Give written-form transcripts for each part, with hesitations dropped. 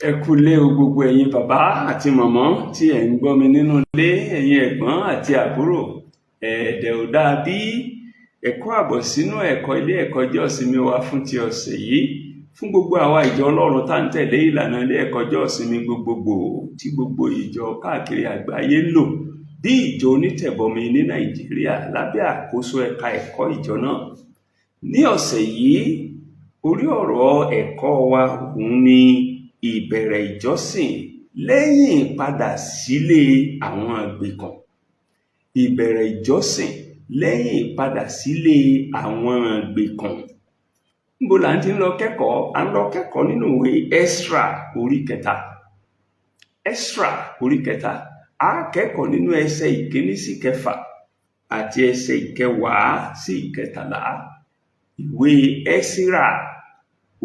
Ẹ kúlé o, gbogbo ẹ̀yin bàbá àti màmá tí ẹ̀ ń gbọ́ mi nínú ilé, ẹ̀yin ẹ̀gbọ́n àti àbúrò, ẹ̀ẹ̀dẹ̀ ò dáa bí. Ẹ kú àbọ̀ sínú ẹ̀kọ́ ilé ẹ̀kọ́ ọjọ́ ìsinmi wa fún ti ọ̀sẹ̀ yìí. Fún gbogbo àwa ìjọ Ọlọ́run tá ń tẹ̀lé ìlànà ilé ẹ̀kọ́ ọjọ́ ìsinmi gbogbogbò tí gbogbo ìjọ káàkiri àgbáyé ń lò, bí ìjọ onítẹ̀bọmi ní Nàìjíríà lábẹ́ àkóso ẹ̀ka ẹ̀kọ́ ìjọ náà. Ní ọ̀sẹ̀ yìí, orí ọ̀rọ̀ ẹ̀kọ́ wa òun ni ìbẹ̀rẹ̀ ìjọsìn lẹ́yìn ìpadà sílé àwọn ìgbèkùn. Ìbẹ̀rẹ̀ ìjọsìn lẹ́yìn ìpadà sílé àwọn ìgbèkùn. Níbo là ń ti ń lọ kẹ́kọ̀ọ́? À ń lọ kẹ́kọ̀ọ́ nínú ìwé Ẹ́sírà orí kẹta. Ẹ́sírà orí kẹta. A kẹ́kọ̀ọ́ nínú ẹsẹ̀ ìkíní sí kẹfà àti ẹsẹ̀ ìkẹwàá sí ìkẹtàlá. Ìwé Ẹ́sírà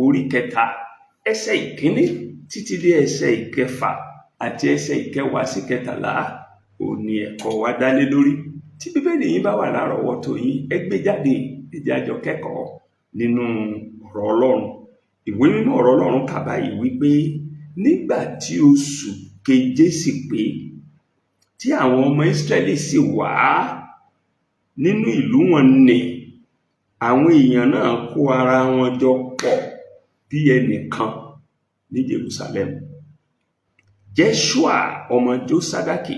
orí kẹta, ẹsẹ̀ ìkíní títí dé ẹsẹ̀ ìkẹfà àti ẹsẹ̀ ìkẹwàá sí kẹtàlá òun ni ẹ̀kọ́ wa dá lé lórí. Tí Bíbélì yín bá wà lárọ̀ọ́wọ́tó yín, ẹ gbé jáde, ẹ jẹ́ á jọ kẹ́kọ̀ọ́ nínú ọ̀rọ̀ Ọlọ́run. Ìwé mímọ́ ọ̀rọ̀ Ọlọ́run kà báyìí wípé nígbà tí oṣù keje sì pé, tí àwọn ọmọ Ísírẹ́lì sì wá nínú ìlú wọn nì, àwọn èèyàn náà kó ara wọn jọ pọ̀ bí ẹnìkan ní Jerusalem. Jeshua ọmọ Jósádàkì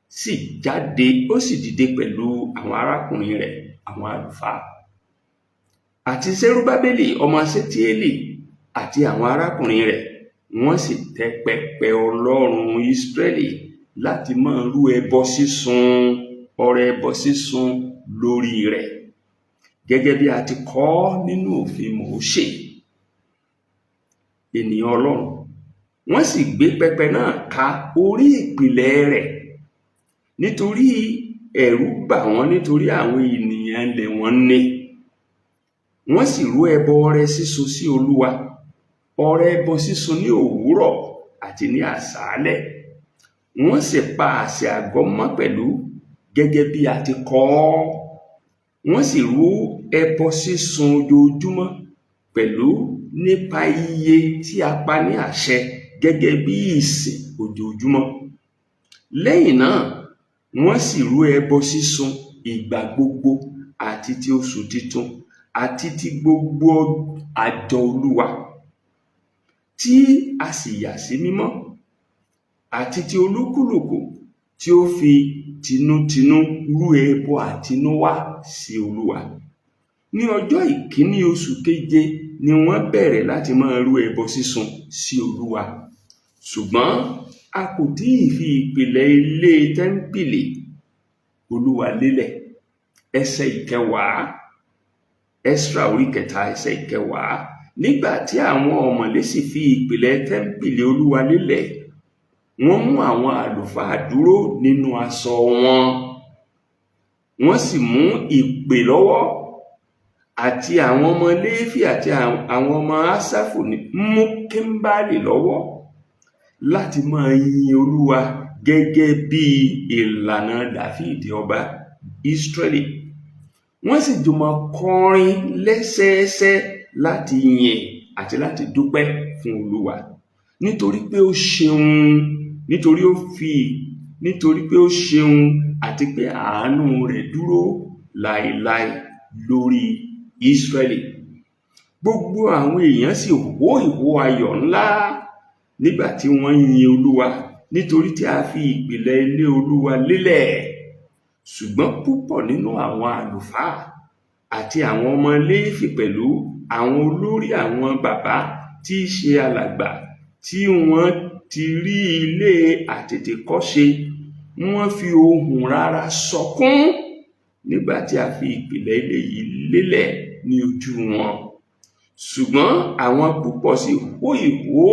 sì jáde, ó sì dìde pẹ̀lú àwọn arákùnrin rẹ̀, àwọn àlùfáà, àti Serubábélì ọmọ Ṣetieli àti àwọn arákùnrin rẹ̀, wọ́n sì tẹ́ pẹpẹ Ọlọ́run Ísírẹ́lì láti máa rú ẹbọ sísun, ọrẹ ẹbọ sísun lórí rẹ̀, gẹ́gẹ́ bí a ti kọ ọ́ nínú òfin Mósè, ènìyàn Ọlọ́run. Wọ́n sì gbé pẹpẹ náà ka orí ìpìlẹ̀ rẹ̀, nítorí ẹ̀rù bà wọ́n nítorí àwọn ènìyàn ilẹ̀ wọn ní. Wọ́n sì rú ẹbọ ọrẹ sísun sí Olúwa, ọrẹ ẹbọ sísun ní òwúrọ̀ àti ní àṣálẹ́. Wọ́n sì pa àsè àgọ́ mọ́ pẹ̀lú gẹ́gẹ́ bí a ti kọ ọ́. Wọ́n sì rú ẹbọ sísun ojoojúmọ́ pẹ̀lú nípa iye tí a pa ní àṣẹ gẹ́gẹ́ bí ìsìn ojoojúmọ́. Lẹ́yìn náà, wọ́n sì rú ẹbọ sísun ìgbà gbogbo àti ti oṣù titun àti ti gbogbo àjọ Olúwa tí a sì yà sí mímọ́, àti ti olúkúlùkù tí ó fi tinútinú rú ẹbọ àtinúwá sí Olúwa. Ní ọjọ́ ìkíní oṣù keje ni wọ́n bẹ̀rẹ̀ láti máa rú ẹbọ sísun sí Olúwa. Ṣùgbọ́n a kò tíì fi ìpìlẹ̀ ilé tẹ́ḿpìlì Olúwa lélẹ̀. Ẹsẹ̀ ìkẹwàá, Ẹ́sírà orí kẹta, ẹsẹ̀ ìkẹwàá. Nígbà tí àwọn ọ̀mọ̀lé sì fi ìpìlẹ̀ tẹ́ḿpìlì Olúwa lélẹ̀, wọ́n mú àwọn àlùfáà dúró nínú aṣọ wọn. Wọ́n sì mú ìpè lọ́wọ́, àti àwọn ọmọ Léfì àti àwọn ọmọ Ásáfù mú kíḿbálì lọ́wọ́ láti máa yin Olúwa gẹ́gẹ́ bí ìlànà Dàfídì ọba Ísírẹ́lì. Wọ́n sì jùmọ̀ kọrin lẹ́sẹẹsẹ láti yìn àti láti dúpẹ́ fún Olúwa, nítorí pé ó ṣeun, nítorí pé ó ṣeun, àti pé àánú rẹ̀ dúró láéláé lórí Ísírẹ́lì. Gbogbo àwọn èèyàn sì hó ìhó ayọ̀ ńlá nígbà tí wọ́n yin Olúwa, nítorí tí a fi ìpìlẹ̀ ilé Olúwa lélẹ̀. Ṣùgbọ́n púpọ̀ nínú àwọn àlùfáà àti àwọn ọmọ Léfì pẹ̀lú àwọn olórí àwọn bàbá tí í ṣe alàgbà tí wọ́n ti rí ilé àtètèkọ́ṣe, wọ́n fi ohùn rara sọkún nígbà tí a fi ìpìlẹ̀ ilé yìí lélẹ̀ ní ojú wọn. Ṣùgbọ́n àwọn púpọ̀ sì hó ìhó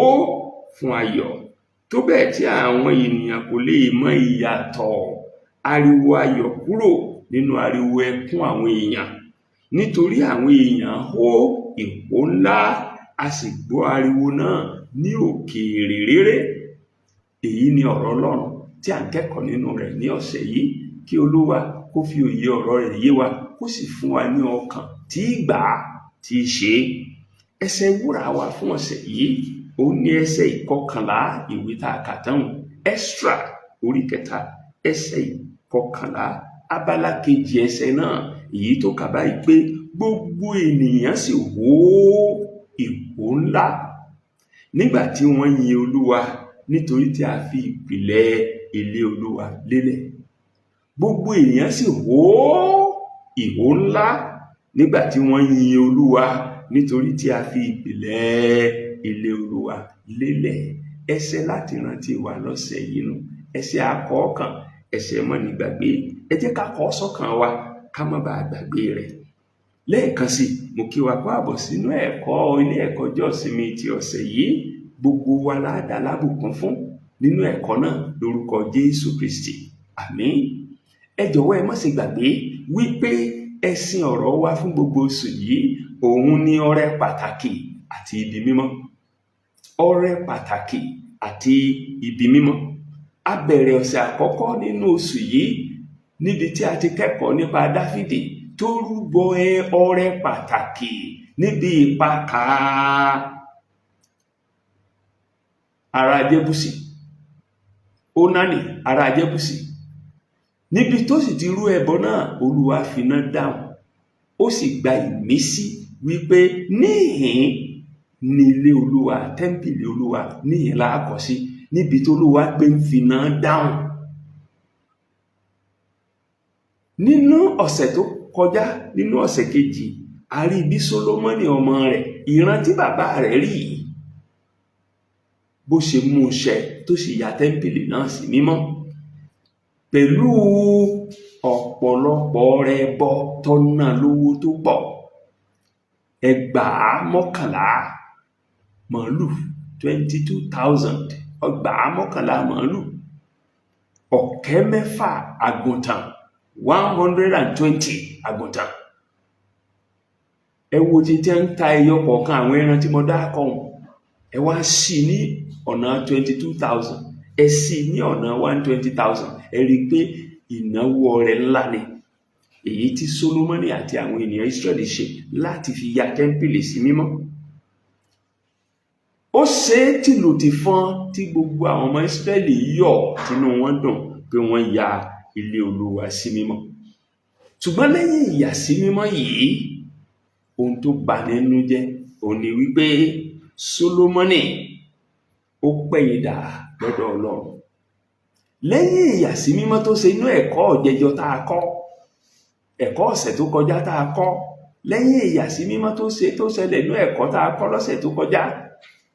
fún ayọ̀, tó bẹ́ẹ̀ tí àwọn ènìyàn kò lè mọ ìyàtọ̀ ariwo ayọ̀ kúrò nínú ariwo ẹkún àwọn èèyàn, nítorí àwọn èèyàn hó ìhó ńlá, a sì gbọ́ ariwo náà ní òkèèrè réré. Èyí ni ọ̀rọ̀ Ọlọ́run tí à ń kẹ́kọ̀ọ́ nínú rẹ̀ ní ọ̀sẹ̀ yìí. Kí Olúwa kó fi òye ọ̀rọ̀ rẹ̀ yé wa, kó sì fún wa ní ọkàn tí í gbà á, tí í ṣe é. Ẹsẹ̀ wúrà wa fún ọ̀sẹ̀ yìí Ó ní ẹsẹ̀ 11 ìwé tá a kà tán, Ẹ́sírà orí 3 ẹsẹ̀ 11, abala kejì ẹsẹ̀ náà, èyí tó kà báyìí pé gbogbo ènìyàn sì hó ìhó ńlá nígbà tí wọ́n yin Olúwa, nítorí tí a fi ìpìlẹ̀ ilé Olúwa lélẹ̀. Gbogbo ènìyàn sì hó ìhó ńlá nígbà tí wọ́n yin Olúwa, nítorí tí a fi ìpìlẹ̀ ilé Olúwa lélẹ̀. Ẹsẹ̀ láti rántí wa lọ́sẹ̀ yìí nù, ẹsẹ̀ àkọ́kàn, ẹsẹ̀ mọ́ni gbàgbé. Ẹ jẹ́ ká kọ sọ́kàn wa ká má bàa gbàgbé rẹ̀. Lẹ́ẹ̀kan sí, mo kí wa kú àbọ̀ sínú ẹ̀kọ́ ilé ẹ̀kọ́ ọjọ́ ìsinmi ti ọ̀sẹ̀ yìí. Gbogbo wa la dá lábùkún fún nínú ẹ̀kọ́ náà lórúkọ Jésù Kristi, àmín. Ẹ jọ̀wọ́, ẹ má ṣe gbàgbé wípé ẹ̀sìn ọ̀rọ̀ wa fún gbogbo oṣù yìí, òun ni ọrẹ pàtàkì àti ibi mímọ́. Ọrẹ pàtàkì àti ibi mímọ́. A bẹ̀rẹ̀ ọ̀sẹ̀ àkọ́kọ́ nínú oṣù yìí níbi tí a ti kẹ́kọ̀ọ́ nípa Dáfídì tó rúbọ ọrẹ pàtàkì níbi ìpakà ará Jébúsì, Ónánì ará Jébúsì. Níbi tó sì ti rú ẹbọ náà, Olúwa finá dáhùn, ó sì gba ìmísí wípé níhìn ní ilé Olúwa, tẹ́ḿpìlì Olúwa, níhìn la kọ́ sí, níbi tó Olúwa gbé ń finá dáhùn. Nínú ọ̀sẹ̀ tó kọjá, nínú ọ̀sẹ̀ kejì, a rí bí Sólómọ́nì ọmọ rẹ̀, ìran tí bàbá rẹ̀ rí yìí, bó ṣe mú un ṣẹ tó sì ya tẹ́ḿpìlì náà sí mímọ́ pẹ̀lú ọ̀pọ̀lọpọ̀ ẹbọ tó ná lówó tó pọ̀, 10,000 màálù, 22,000, 10,000 màálù, 6,000 àgùntàn, 120 àgùntàn. Ẹ wo ti tẹ́ ń ta ẹyọ kọ̀ọ̀kan àwọn ẹran tí mo dá kọ́ wọn, ẹ wá sí ní ọ̀nà 22,000, ẹ sí ní ọ̀nà 120,000. Ẹ rí i pé ìnáwó ọrẹ ńlá ni èyí tí Sólómọ́nì àti àwọn ènìyàn Ísírẹ́lì ṣe láti fi ya tẹ́ḿpìlì sí mímọ́. Ó ṣe é tìlù tìfọn tí gbogbo àwọn ọmọ Ísírẹ́lì yọ̀, tínú wọn dùn pé wọ́n ya ilé Olúwa sí mímọ́. Ṣùgbọ́n lẹ́yìn ìyàsí mímọ́ yìí, ohun tó bani nínú jẹ́ òun ni wípé Sólómọ́nì ó pẹ̀yìndà lọ́dọ̀ Ọlọ́run. Lẹ́yìn ìyàsí mímọ́ tó ṣe inú ẹ̀kọ́ ọ̀jẹjọ tá a kọ́, ẹ̀kọ́ ọ̀sẹ̀ tó kọjá tá a kọ́, lẹ́yìn ìyàsí mímọ́ tó ṣe tó ṣẹlẹ̀ inú ẹ̀kọ́ tá a kọ́ lọ́sẹ̀ tó kọjá,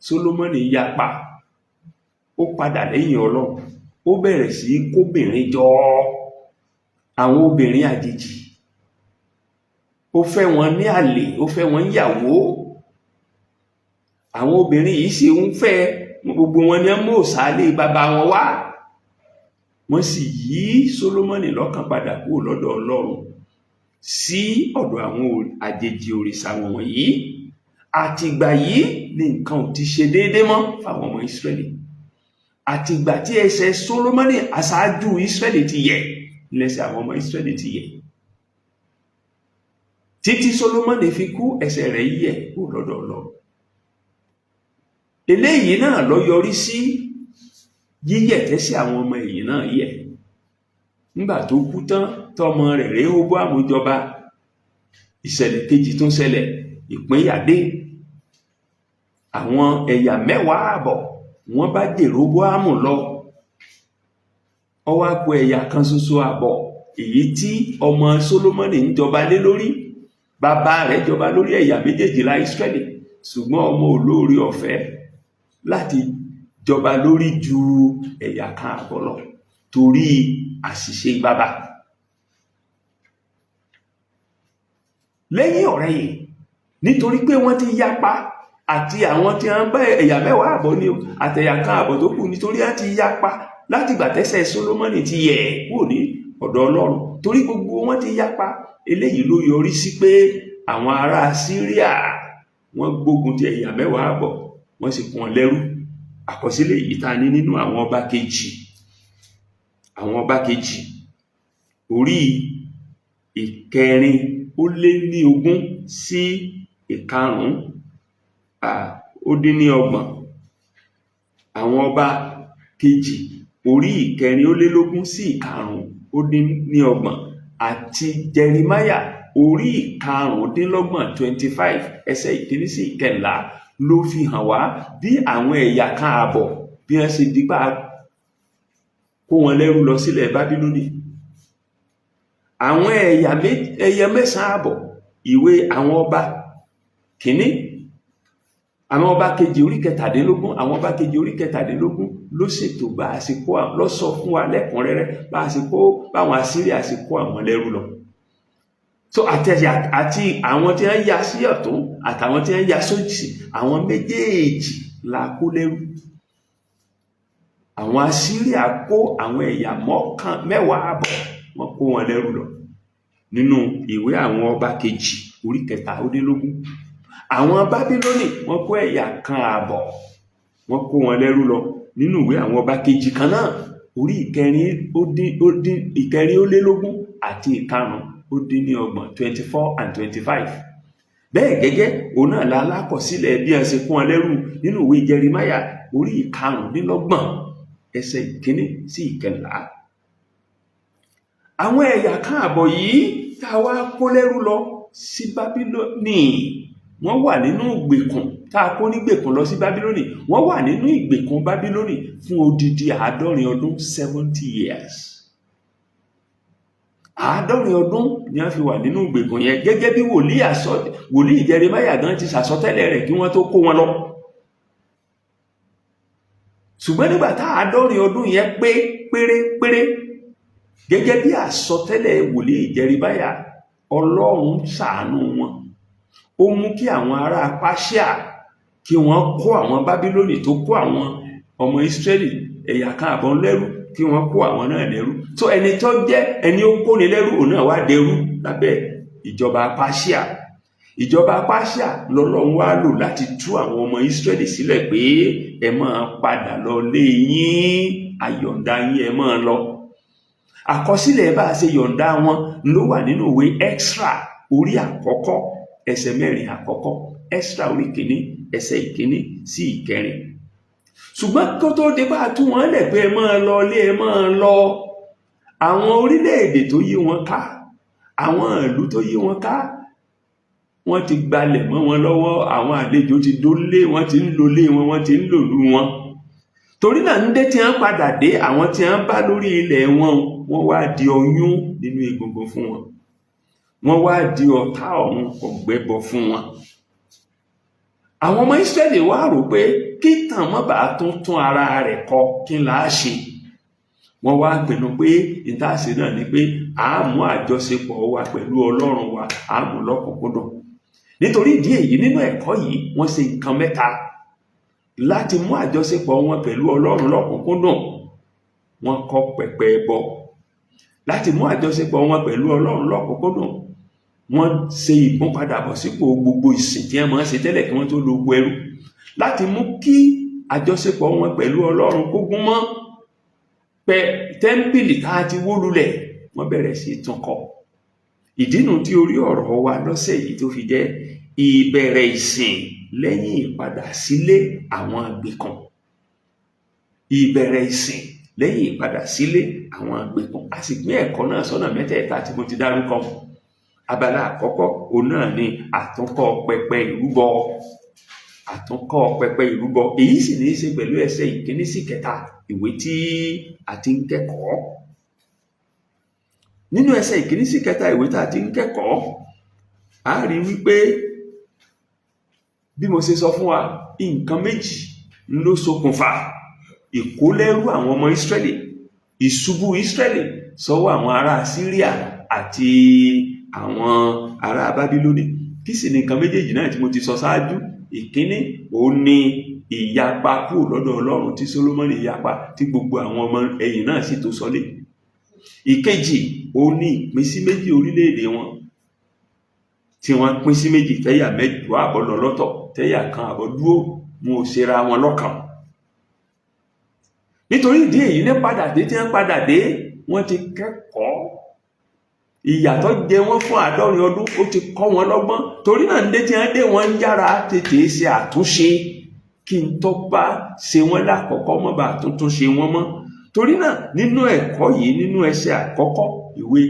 Sólómọ́nì yapa, ó padà lẹ́yìn Ọlọ́run, ó bẹ̀rẹ̀ sí í kóbìnrin jọ, àwọn obìnrin àjèjì, ó fẹ́ wọn ní àlè, ó fẹ́ wọn níyàwó. Àwọn obìnrin yìí sì ń fẹ́ gbogbo wọn ní mú òsàlẹ̀ bàbá wọn wá. Wọ́n sì yí Sólómọ́nì lọ́kàn padà kúrò lọ́dọ̀ Ọlọ́run sí ọ̀dọ̀ àwọn àjèjì òrìṣà wọ̀nyí. Àtìgbà yìí ni nǹkan ò ti ṣe déédé mọ́ fáwọn ọmọ Ísírẹ́lì. Àtìgbà tí ẹsẹ̀ Sólómọ́nì aṣáájú Ísírẹ́lì ti yẹ̀, lẹ́sẹ̀ àwọn ọmọ Ísírẹ́lì ti yẹ̀. Títí Sólómọ́nì fi kú, ẹsẹ̀ rẹ̀ yẹ̀ kúrò lọ́dọ̀ Ọlọ́run. Eléyìí náà ló yọrí sí yíyẹ̀ tẹ́sẹ̀ àwọn ọmọ ẹ̀yìn náà yẹ̀. Nígbà tó kú tán, tọmọ rẹ̀ Rehoboamu jọba, ìṣẹ̀lẹ̀ kejì tún ṣẹlẹ̀, ìpínyà dé. Àwọn ẹ̀yà 10 àbọ̀ wọ́n bá Jeroboamu lọ. Ó wá kù ẹ̀yà kan ṣoṣo àbọ̀, èyí tí ọmọ Sólómọ́nì ń jọba lé lórí. Bàbá rẹ̀ jọba lórí ẹ̀yà méjèèjìlá Ísírẹ́lì, ṣùgbọ́n ọmọ olóore ọ̀fẹ́ láti jọba lórí ju ẹ̀yà kan àbọ̀ lọ torí àṣìṣe bàbá. Lẹ́yìn ọ̀rẹ̀yìn, nítorí pé wọ́n ti yapa àti àwọn tí wọ́n bá ẹ̀yà 10 àbọ̀ ní àtẹ̀yà kan àbọ̀ tó kù, nítorí wọ́n ti yapa láti ìgbà tẹ́sẹ̀ Sólómọ́nì ti yẹ̀ kúrò ní ọ̀dọ̀ Ọlọ́run, torí gbogbo wọn ti yapa. Eléyìí ló yọrí sí pé àwọn ará Síríà wọ́n gbógun ti ẹ̀yà 10 àbọ̀, wọ́n sì kó wọn lẹ́rú. Àkọsílẹ̀ yìí tá a ní nínú àwọn ọba kejì, àwọn ọba kejì orí 24 sí 35. Àwọn Ọba Kejì orí 24 sí 35 àti Jeremáyà orí 25, 25, ẹsẹ̀ 1 sí 14 ló fi hàn wá bí àwọn ẹ̀yà kan ààbọ̀ bí wọ́n ṣe dípà kó wọn lẹ́rú lọ sílẹ̀ Bábílónì. Àwọn ẹ̀yà mẹ́sàn-án ààbọ̀, ìwé Àwọn Ọba Kìíní, Àwọn Ọba Kejì orí 17, Àwọn Ọba Kejì orí 17 ló ṣètò bá a ṣe kó, ló sọ fún wa lẹ́kùnrẹ́rẹ́ bá a ṣe kó, báwọn Asíríà ṣe kó àwọn lẹ́rú lọ. So àtẹ̀yà àti àwọn tí wọ́n ya sí ọ̀tún àtàwọn tí wọ́n ya sósì, àwọn méjèèjì la kó lẹ́rú. Àwọn Asíríà kó àwọn ẹ̀yà mẹ́wàá àbọ̀, wọ́n kó wọn lẹ́rú lọ nínú ìwé Àwọn Ọba Kejì orí 23. Àwọn Bábílónì, wọ́n kó ẹ̀yà kan àbọ̀, wọ́n kó wọn lẹ́rú lọ nínú ìwé Àwọn Ọba Kejì kan náà, orí 24 àti 35, 24 and 25. Bẹ́ẹ̀ gẹ́gẹ́ òun náà la alákọsílẹ̀ bí wọ́n ṣe kó wọn lẹ́rú nínú ìwé Jeremáyà orí 25, ẹsẹ̀ 1 sí 14. Àwọn ẹ̀yà kan àbọ̀ yìí tá a wá kó lẹ́rú lọ sí Bábílónì, wọ́n wà nínú ìgbèkùn tá a kó nígbèkùn lọ sí Bábílónì. Wọ́n wà nínú ìgbèkùn Bábílónì fún odidi 70 ọdún, 70 years. 70 ọdún ni wọ́n fi wà nínú ìgbèkùn yẹn, gẹ́gẹ́ bí wòlíì Jeremáyà gan ti sàsọtẹ́lẹ̀ rẹ̀ kí wọ́n tó kó wọn lọ. Ṣùgbọ́n nígbà tá 70 ọdún yẹn pé pérépéré, gẹ́gẹ́ bí àsọtẹ́lẹ̀ wòlíì Jeremáyà, Ọlọ́run ṣàánú wọn, ó mú kí àwọn ará Páṣíà kí wọ́n kó àwọn Bábílónì tó kó àwọn ọmọ Ísírẹ́lì ẹ̀yà kan àbọ̀ lẹ́rú, kí wọ́n kó àwọn náà lẹ́rú. Tó ẹni tó jẹ́ ẹni ó kóni lẹ́rú, òun náà wá dẹrú lábẹ́ ìjọba Páṣíà. Ìjọba Páṣíà lọ́lọ́run wá lò láti tú àwọn ọmọ Ísírẹ́lì sílẹ̀ pé ẹ máa padà lọ lé yín, àyọ̀ǹda yín, ẹ máa lọ. Àkọsílẹ̀ bá a ṣe yọ̀ǹda wọn ló wà nínú ìwé Ẹ́sírà orí 1, ẹsẹ̀ 4 àkọ́kọ́. Ẹ́sírà orí 1, ẹsẹ̀ 1 sí 4. Ṣùgbọ́n kó tó di bá a tú wọn lẹ̀ pé ẹ máa lọ lé, ẹ máa lọ, àwọn orílẹ̀-èdè tó yí wọn ká, àwọn ìlú tó yí wọn ká, wọ́n ti gbalẹ̀ mọ́ wọn lọ́wọ́. Àwọn àlejò ti dólé, wọ́n ti ń lolé wọn, wọ́n ti ń lòlú wọn. Torí náà, ń dé tí wọ́n padà dé, àwọn tí wọ́n bá lórí ilẹ̀ wọn, wọ́n wá di ọyún nínú egungun fún wọn, wọ́n wá di ọ̀tá ọ̀run ọ̀gbẹ́bọ fún wọn. Àwọn ọmọ Ísírẹ́lì wá rò pé kí tàn mọ́ bàá tún tún ara rẹ̀ kọ, kí n là á ṣe? Wọ́n wá pinnu pé ìtaṣe náà ni pé a mú àjọṣepọ̀ wa pẹ̀lú Ọlọ́run wa, a mú lọ́kùnkúndùn. Nítorí ìdí èyí, nínú ẹ̀kọ́ yìí, wọ́n ṣe nǹkan mẹ́ta láti mú àjọṣepọ̀ wọn pẹ̀lú Ọlọ́run lọ́kùnkúndùn. Wọ́n kọ́ pẹpẹ ẹbọ láti mú àjọṣepọ̀ wọn pẹ̀lú Ọlọ́run lọ́kùnkúndùn. Wọ́n ṣe ìmúpadàbọ̀sípò gbogbo ìsìn tí wọ́n máa ń ṣe tẹ́lẹ̀ kí wọ́n tó lọ oko ẹrú láti mú kí àjọṣepọ̀ wọn pẹ̀lú Ọlọ́run kó gún mọ́. Pẹ tẹ́ḿpìlì tá a ti wó lulẹ̀, wọ́n bẹ̀rẹ̀ sí tún kọ́. Ìdínú tí orí ọ̀rọ̀ wa lọ́sẹ̀ yìí tó fi jẹ́ ìbẹ̀rẹ̀ ìsìn lẹ́yìn ìpadà sílé àwọn àgbèkùn. Ìbẹ̀rẹ̀ ìsìn lẹ́yìn ìpadà sílé àwọn àgbèkùn. A sì pín ẹ̀kọ́ náà sọ́nà mẹ́tẹ̀ẹ̀ta tí mo ti dárúkọ. Abala àkọ́kọ́, òun náà ni àtúnkọ́ pẹpẹ ìrúbọ. Àtúnkọ́ pẹpẹ ìrúbọ, èyí sì ní í ṣe pẹ̀lú ẹsẹ̀ 1 sí 3 ìwé tí a ti ń kẹ́kọ̀ọ́. Nínú ẹsẹ̀ 1 sí 3 ìwé tí a ti ń kẹ́kọ̀ọ́, a rí wípé bí mo ṣe sọ fún wa, nǹkan méjì ló ṣokùnfà ìkólẹ́rú àwọn ọmọ Ísírẹ́lì, ìṣubú Ísírẹ́lì sọ́wọ́ àwọn ará Síríà àti àwọn ará Bábílónì. Kí sì ni nǹkan méjèèjì náà tí mo ti sọ ṣáájú? Ìkíní, òun ni ìyapa kúrò lọ́dọ̀ Ọlọ́run tí Sólómọ́nì yapa, tí gbogbo àwọn ọmọ ẹ̀yìn náà sì tó sọlé. Ìkejì, òun ni ìpín sí méjì orílẹ̀-èdè wọn tí wọ́n pín sí méjì, tẹ́yà mẹ́jọ àbọ̀ lọ lọ́tọ̀, tẹ́yà kan àbọ̀ dúró, wọn ò ṣera wọn lọ́kàn. Nítorí ìdí èyí, ní padà dé tí wọ́n padà dé, wọ́n ti kẹ́kọ̀ọ́ ìyàtọ̀ jẹ wọ́n fún 70 ọdún, ó ti kọ́ wọn lọ́gbọ́n. Torí náà, ní tí wọ́n dé, wọ́n ń yára tètè ṣe àtúnṣe. Kí n tó bá ṣe wọ́n lákọ̀ọ́kọ́ mọ́ bá tuntun ṣe wọ́n mọ́. Torí náà, nínú ẹ̀kọ́ yìí, nínú ẹsẹ̀ àkọ́kọ́ ìwé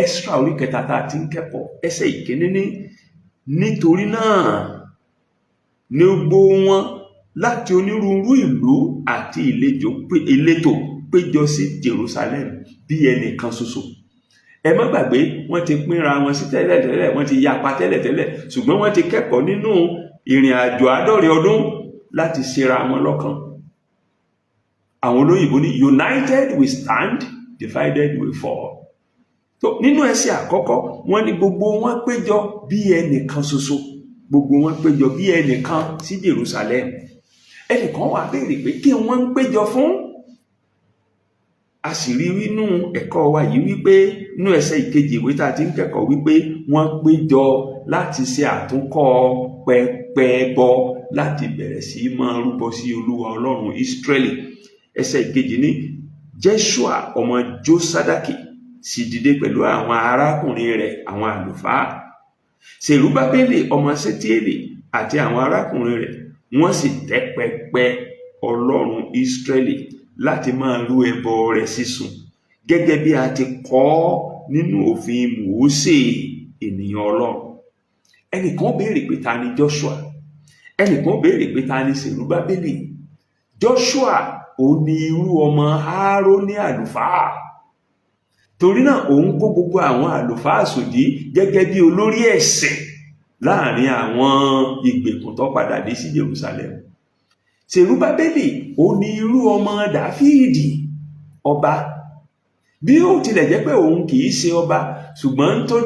Ẹ́sírà orí kẹta tá a ti ń kẹ́kọ̀ọ́, ẹsẹ̀ ìkíní ní, nítorí náà ní gbogbo wọn láti onírúurú ìlú àti ìletò péjọ sí Jerusalem bí ẹnìkan ṣoṣo. Ẹ má gbàgbé, wọ́n ti pínra wọn sí tẹ́lẹ̀tẹ́lẹ̀, wọ́n ti yapa tẹ́lẹ̀tẹ́lẹ̀, ṣùgbọ́n wọ́n ti kẹ́kọ̀ọ́ nínú ìrìn àjò 70 ọdún láti ṣera wọn lọ́kan. Àwọn olóyìnbó ní, "United we stand, divided we fall." Tó nínú ẹsẹ̀ àkọ́kọ́, wọ́n ní gbogbo wọn péjọ bí ẹnìkan ṣoṣo, gbogbo wọn péjọ bí ẹnìkan sí Jerusalem. Ẹnìkan wà béèrè pé kí wọ́n ń péjọ fún? A sì rí nínú ẹ̀kọ́ wa yìí wípé nínú ẹsẹ̀ ìkejì ìwé tá a ti ń kẹ́kọ̀ọ́ wípé wọ́n péjọ láti ṣe àtúnkọ́ pẹpẹ ẹbọ, láti bẹ̀rẹ̀ sí í máa rúbọ sí Olúwa Ọlọ́run Ísírẹ́lì. Ẹsẹ̀ ìkejì ní, Jeshua ọmọ Jósádàkì sì dìde pẹ̀lú àwọn arákùnrin rẹ̀, àwọn àlùfáà, Sèrúbábélì ọmọ Ṣetíélì àti àwọn arákùnrin rẹ̀, wọ́n sì tẹ́ pẹpẹ Ọlọ́run Ísírẹ́lì láti máa rú ẹbọ rẹ̀ sísun gẹ́gẹ́ bí a ti kọ ọ́ nínú òfin Mósè ènìyàn Ọlọ́run. Ẹnìkan béèrè pé ta ni Joshua? Ẹnìkan béèrè pé ta ni Sèrúbábélì? Joshua, òun ni irú ọmọ Áárónì àlùfáà. Torí náà, òun kó gbogbo àwọn àlùfáà sòdí gẹ́gẹ́ bí olórí ẹ̀sìn láàrin àwọn ìgbèkùn tó padà dé sí Jerusalem. Sèrúbábélì, òun ni irú ọmọ Dáfídì ọba. Bí ó tilẹ̀ jẹ́ pé òun kì í ṣe ọba, ṣùgbọ́n tó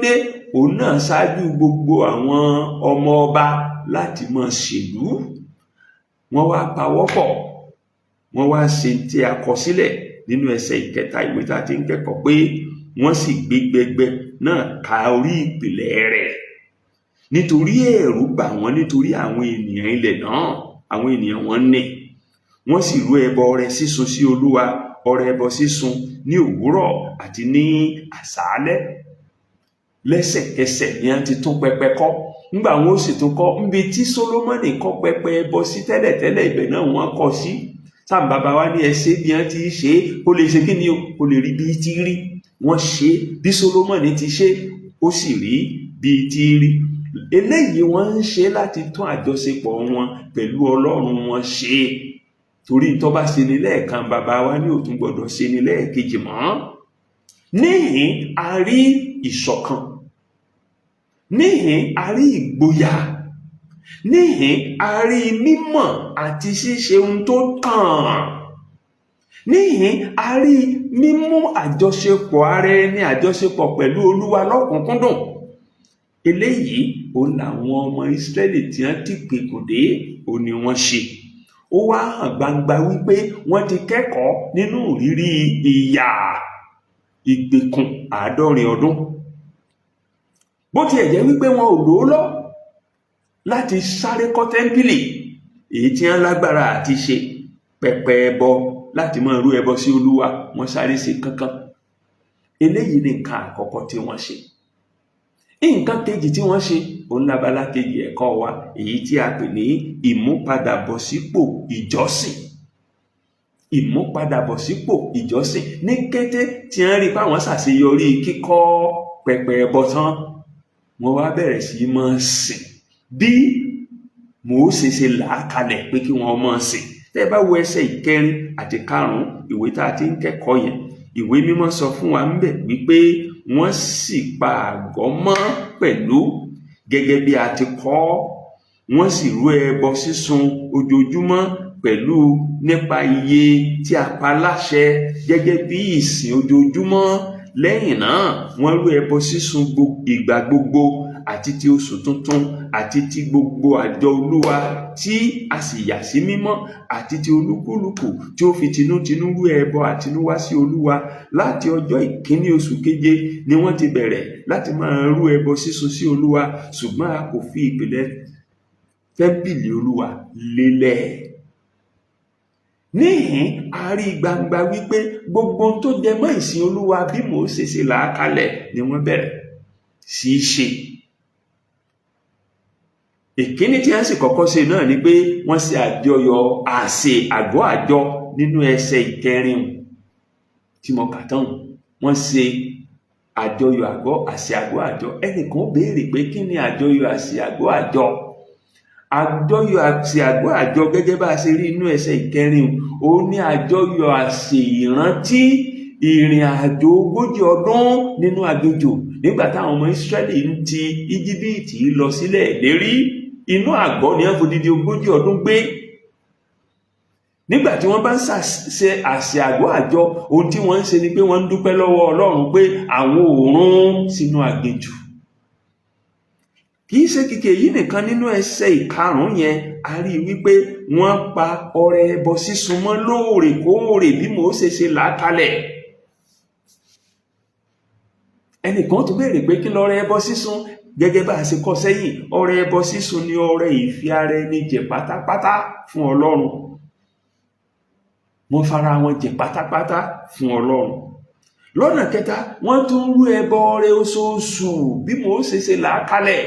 dé, òun náà ṣáájú gbogbo àwọn ọmọ ọba láti máa ṣèlú. Wọ́n wá pawọ́pọ̀, wọ́n wá ṣe tí a kọ sílẹ̀ nínú ẹsẹ̀ ìkẹta ìwé tá a ti ń kẹ́kọ̀ọ́ pé wọ́n sì gbé gbẹgbẹ náà ka orí ìpìlẹ̀ rẹ̀, nítorí ẹ̀rù bà wọ́n nítorí àwọn ènìyàn ilẹ̀ náà, àwọn ènìyàn wọn ní. Wọ́n sì rú ẹbọ ọrẹ sísun sí Olúwa, ọrẹ ẹbọ sísun ní òwúrọ̀ àti ní àṣálẹ́. Lẹ́sẹ̀kẹsẹ̀ ni wọ́n ti tún pẹpẹ kọ́. Nígbà wọn ó sì tún kọ́ níbi tí Sólómọ́nì kọ́ pẹpẹ ẹbọ sí tẹ́lẹ̀tẹ́lẹ̀, ibẹ̀ náà wọ́n kọ́ sí. Sáà bàbá wa ní, ẹ ṣe bí wọ́n ti ṣe é, kó lè ṣe kí ni o, kó lè rí bí ti rí. Wọ́n ṣe bí Sólómọ́nì ti ṣe, ó sì rí bí ti rí. Eléyìí wọ́n ń ṣe láti tún àjọṣepọ̀ wọn pẹ̀lú Ọlọ́run wọn ṣe, torí tó bá ṣe ní lẹ́ẹ̀kan, bàbá wa ní òtún gbọ́dọ̀ ṣe ní lẹ́ẹ̀kejì mọ́. Níhìn a rí ìṣọ̀kan, níhìn a rí ìgboyà, níhìn a rí mímọ̀ àti ṣíṣe ohun tó tàn, níhìn a rí mímú àjọṣepọ̀ ara ẹni, àjọṣepọ̀ pẹ̀lú Olúwa lọ́kùnkúndùn. Eléyìí òun làwọn ọmọ Ísírẹ́lì tí wọ́n ti gbèkùn dé, òun ni wọ́n ṣe. Ó wá hàn gbangba wípé wọ́n ti kẹ́kọ̀ọ́ nínú ìrírí ìyà ìgbèkùn 70 ọdún. Bó tiẹ̀ jẹ́ wípé wọn ò lò ó lọ láti sáré kọ́ tẹ́ḿpìlì, èyí tí wọ́n lágbára àti ṣe, pẹpẹ ẹbọ láti máa rú ẹbọ sí Olúwa, wọ́n sáré ṣe kánkán. Eléyìí ni nǹkan àkọ́kọ́ tí wọ́n ṣe. Nǹkan kejì tí wọ́n ṣe, òun lábala kejì ẹ̀kọ́ wa, èyí tí a pè ní ìmúpadàbọ̀sípò ìjọsìn. Ìmúpadàbọ̀sípò ìjọsìn. Ní kété tí wọ́n rí páwọn ṣàṣeyọrí kíkọ́ pẹpẹ ẹbọ tán, wọ́n wá bẹ̀rẹ̀ sí í máa sìn bí Mósè ṣe là á kalẹ̀ pé kí wọ́n máa sìn. Tẹ́ ẹ bá wo ẹsẹ̀ ìkẹrin àti karùn-ún ìwé tá a ti ń kẹ́kọ̀ọ́ yẹn, ìwé mímọ́ sọ fún wa ńbẹ̀ wípé wọ́n sì pa àgọ́ mọ́ pẹ̀lú gẹ́gẹ́ bí a ti kọ, wọ́n sì rú ẹbọ sísun ojoojúmọ́ pẹ̀lú nípa iye tí a pa láṣẹ gẹ́gẹ́ bí ìsìn ojoojúmọ́. Lẹ́yìn náà, wọ́n rú ẹbọ sísun ìgbà gbogbo àti ti oṣù tuntun àti ti gbogbo àjọ Olúwa tí a sì yà sí mímọ́ àti ti olúkúlùkù tí ó fi tinútinú rú ẹbọ àtinúwá sí Olúwa. Láti ọjọ́ ìkíní oṣù keje ni wọ́n ti bẹ̀rẹ̀ láti máa rú ẹbọ sísun sí Olúwa, ṣùgbọ́n a kò fi ìpìlẹ̀ tẹ́ḿpìlì Olúwa lélẹ̀. Níhìn a rí gbangba wípé gbogbo ohun tó jẹ mọ́ ìsìn Olúwa bí Mósè ṣe là á kalẹ̀ ni wọ́n bẹ̀rẹ̀ sí í ṣe. Ìkíní tí wọ́n sì kọ́kọ́ ṣe náà ni pé wọ́n ṣe àjọyọ̀ àsè àgọ́ àjọ nínú ẹsẹ̀ ìkẹrin tí mo kà tán. Wọ́n ṣe àjọyọ̀ àgọ́ àsè àgọ́ àjọ. Ẹnìkan béèrè pé kí ni àjọyọ̀ àsè àgọ́ àjọ? Àjọyọ̀ àsè àgọ́ àjọ, gẹ́gẹ́ bá a ṣe rí inú ẹsẹ̀ ìkẹrin, ó ní àjọyọ̀ àsè ìrántí ìrìn àjò 40 ọdún nínú aginjù, nígbà táwọn ọmọ Ísírẹ́lì ń ti Íjíbítì lọ sílẹ̀ ìlérí. Inú àgọ́ ni wọ́n fodidi 40 ọdún gbé. Nígbà tí wọ́n bá ń ṣe àsè àgọ́ àjọ, ohun tí wọ́n ń ṣe ni pé wọ́n ń dúpẹ́ lọ́wọ́ Ọlọ́run pé àwọn ò run sínú aginjù. Kì í ṣe kìkì èyí nìkan. Nínú ẹsẹ̀ ìkarùn-ún yẹn, a rí i wípé wọ́n pa ọrẹ ẹbọ sísun mọ́ lóòrèkóòrè bí Mósè ṣe là á kalẹ̀. Ẹnìkan tó béèrè pé kí lọrẹ ẹbọ sísun? Gẹ́gẹ́ bá a ṣe kọ́ sẹ́yìn, ọrẹ ẹbọ sísun ni ọrẹ ìfi ara ẹni jẹ pátápátá fún Ọlọ́run. Wọ́n fara wọn jẹ pátápátá fún Ọlọ́run. Lọ́nà kẹta, wọ́n tún rú ẹbọ ọrẹ oṣooṣù bí Mósè ṣe là á kalẹ̀.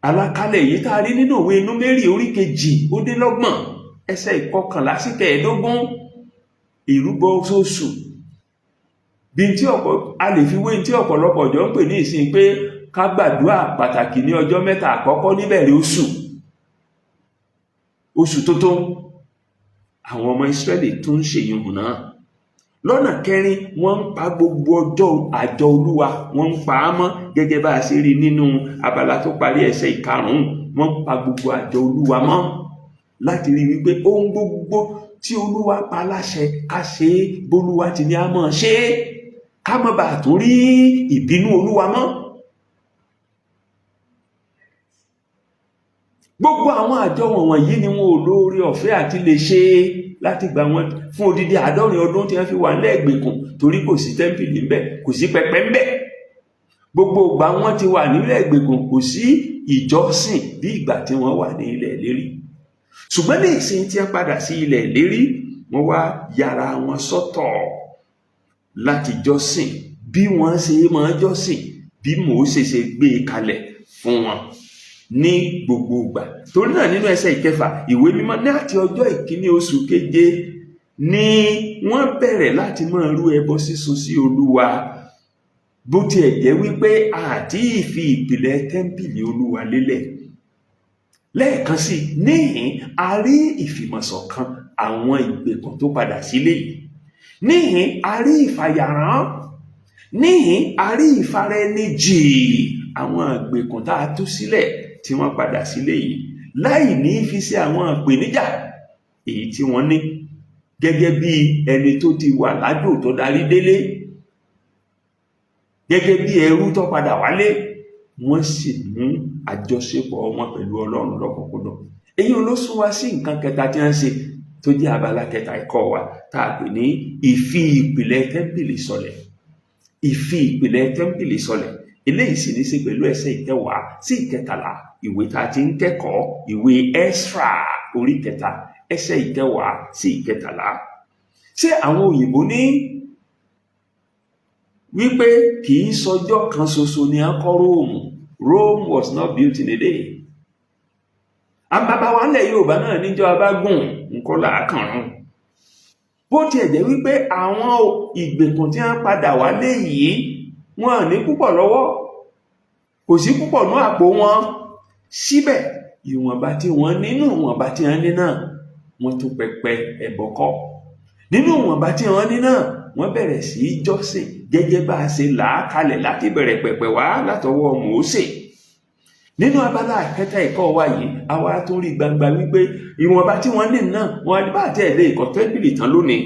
Àlàkalẹ̀ yìí tá a rí nínú ìwé Númérì orí 32 ẹsẹ̀ 11 sí 15, ìrúbọ oṣooṣù bí tí ọ̀pọ̀ a lè fi wé tí ọ̀pọ̀lọpọ̀ ọjọ́ ń pè ní ìsìn pé ká gbàdúrà pàtàkì ní ọjọ́ 3 àkọ́kọ́ níbẹ̀rẹ̀ oṣù, oṣù tuntun. Àwọn ọmọ Ísírẹ́lì tún ń ṣèyún náà. Lọ́nà kẹrin, wọ́n ń pa gbogbo ọjọ́ àjọ Olúwa, wọ́n ń pa á mọ́ gẹ́gẹ́ bá a ṣe rí nínú abala tó parí ẹsẹ̀ ìkarùn-ún. Wọ́n ń pa gbogbo àjọ Olúwa mọ́ láti rí wípé ohun gbogbo tí Olúwa pa láṣẹ ká ṣe é, bólúwa ti ní a máa ṣe é, ká má bàa tún rí ìbínú Olúwa mọ́. Gbogbo àwọn àjọ wọ̀nyí ni wọn ò lóore ọ̀fẹ́ àti lè ṣe láti gbà wọn fún odidi 70 ọdún tí wọ́n fi wà lẹ́ẹ̀gbẹ̀kùn, torí kò sí tẹ́ḿpìlì ńbẹ̀, kò sí pẹpẹ ńbẹ̀. Gbogbo ìgbà wọn ti wà nílẹ̀ ìgbèkùn, kò sí ìjọsìn bí ìgbà tí wọ́n wà ní ilẹ̀ ìlérí. Ṣùgbọ́n ní ìsìn tí wọ́n padà sí ilẹ̀ ìlérí, wọ́n wá yára wọn sọ́tọ̀ láti jọ́sìn bí wọ́n ṣe máa jọ́sìn, bí Mósè ṣe gbé e kalẹ̀ fún wọn ní gbogbo ìgbà. Torí náà, nínú ẹsẹ̀ ìkẹfà, ìwé mímọ́ ní àti ọjọ́ ìkíní oṣù keje ni wọ́n bẹ̀rẹ̀ láti máa rú ẹbọ sísun sí Olúwa, bó tiẹ̀ jẹ́ wípé àti ìfi ìpìlẹ̀ tẹ́ḿpìlì Olúwa lélẹ̀. Lẹ́ẹ̀kan sí níhìn, a rí ìfìmọ̀ṣọ̀kan àwọn ìgbèkùn tó padà sílé yìí. Níhìn, a rí ìfàyàrán. Níhìn, a rí ìfaraẹnijì àwọn ìgbèkùn tá a tú sílẹ̀ tí wọ́n padà sílé yìí, láì ní fi ṣe àwọn ìpèníjà èyí tí wọ́n ní gẹ́gẹ́ bí ẹni tó ti wà lájò tó darí délé, gẹ́gẹ́ bí ẹrú tó padà wálé. Wọ́n sì mú àjọṣepọ̀ wọn pẹ̀lú Ọlọ́run lọ́kùnkúndùn. Èyí ló sún wa sí nǹkan kẹta tí wọ́n ṣe, tó jẹ́ abala kẹta ẹ̀kọ́ wa, tá a pè ní ìfi ìpìlẹ̀ tẹ́ḿpìlì sọlẹ̀. Ìfi ìpìlẹ̀ tẹ́ḿpìlì sọlẹ̀ eléyìí sì ní í ṣe pẹ̀lú ẹsẹ̀ 10 sí 13 ìwé tá a ti ń kẹ́kọ̀ọ́, ìwé Ẹ́sírà orí 3 ẹsẹ̀ 10 sí 13. Ṣé àwọn òyìnbó ní wípé kì í sọjọ́ kan ṣoṣo ni a kọ́ Róòmù? Rome was not built in a day. Àbàbà wa ńlẹ̀ Yorùbá náà níjọ́ abágùn nǹkan làákàrún. Bó tiẹ̀ jẹ́ wípé àwọn ìgbèkùn tí wọ́n padà wálé yìí, wọn ò ní púpọ̀ lọ́wọ́, kò sí púpọ̀ ní àpò wọn, síbẹ̀ ìwọ̀nba tí wọ́n nínú ìwọ̀nba tí wọ́n ní náà, wọ́n tún pẹpẹ ẹbọ kọ́. Nínú ìwọ̀nba tí wọ́n ní náà, wọ́n bẹ̀rẹ̀ sí í jọ́sìn gẹ́gẹ́ bá a ṣe là á kalẹ̀ láti bẹ̀rẹ̀ pẹ̀pẹ̀ wá látọwọ́ Mósè. Nínú abala kẹta ẹ̀kọ́ wa yìí, àwa tún rí gbangba wípé ìwọ̀nba tí wọ́n ní náà, wọ́n bá àti ẹ̀ lè kọ́ tẹ́ḿpìlì tán lónìí,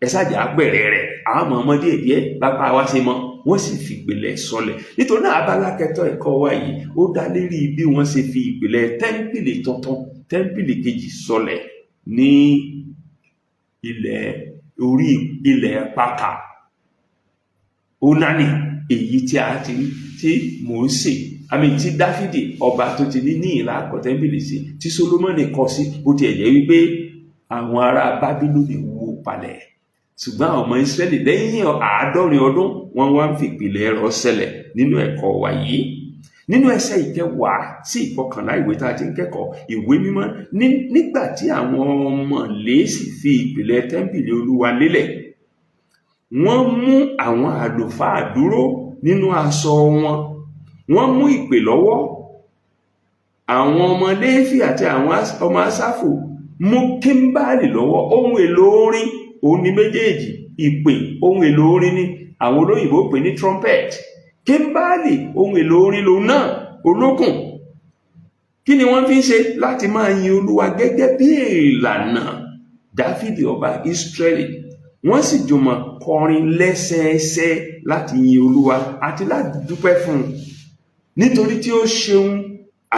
ẹ ṣáàjà bẹ̀rẹ̀ rẹ̀, àwọn ọmọ ọmọ díẹ̀ díẹ̀ bàbá wa ṣe mọ́, wọ́n sì fi ìpìlẹ̀ sọlẹ̀. Nítorí náà, abala kẹta ẹ̀kọ́ wa yìí ó dá lérí bí wọ́n ṣe fi ìpìlẹ̀ tẹ́ḿpìlì tuntun, tẹ́ḿpìlì kejì sọlẹ̀ ní ilẹ̀ orí ilẹ̀ pàkà Ónánì, èyí tí a ti tí Mósè àmì tí Dáfídì ọba tó ti ní ìlà kọ́ tẹ́ḿpìlì sí, tí Sólómọ́nì kọ́ sí. Bó tiẹ̀ jẹ́ wípé àwọn ará Bábílónì wó palẹ̀, ṣùgbọ́n àwọn ọmọ Ísírẹ́lì lẹ́yìn 70 ọdún wọ́n wá ń fi ìpìlẹ̀ ẹ̀rọ ṣẹlẹ̀ nínú ẹ̀kọ́ wa yìí. Nínú ẹsẹ̀ 10 sí 11 ìwé tá a ti ń kẹ́kọ̀ọ́ ìwé mímọ́, nígbà tí àwọn ọmọlé sì fi ìpìlẹ̀ tẹ́ḿpìlì Olúwa lélẹ̀, wọ́n mú àwọn àlùfáà dúró nínú aṣọ wọn, wọ́n mú ìpè lọ́wọ́. Àwọn ọmọ Léfì àti àwọn ọmọ Ásáfù mú kíńbálì lọ́wọ́. Ohun èlò orin òun ni méjèèjì. Ìpè ohun èlò orin ni, àwọn olóyìnbó pè ní trumpet. Kíńbálì ohun èlò orin lòun náà, olókùn. Kí ni wọ́n fi ń ṣe? Láti máa yin Olúwa gẹ́gẹ́ bí ìlànà Dáfídì ọba Ísírẹ́lì. Wọ́n sì jùmọ̀ kọrin lẹ́sẹẹsẹ láti yin Olúwa àti láti dúpẹ́ fún un, nítorí tí ó ṣeun,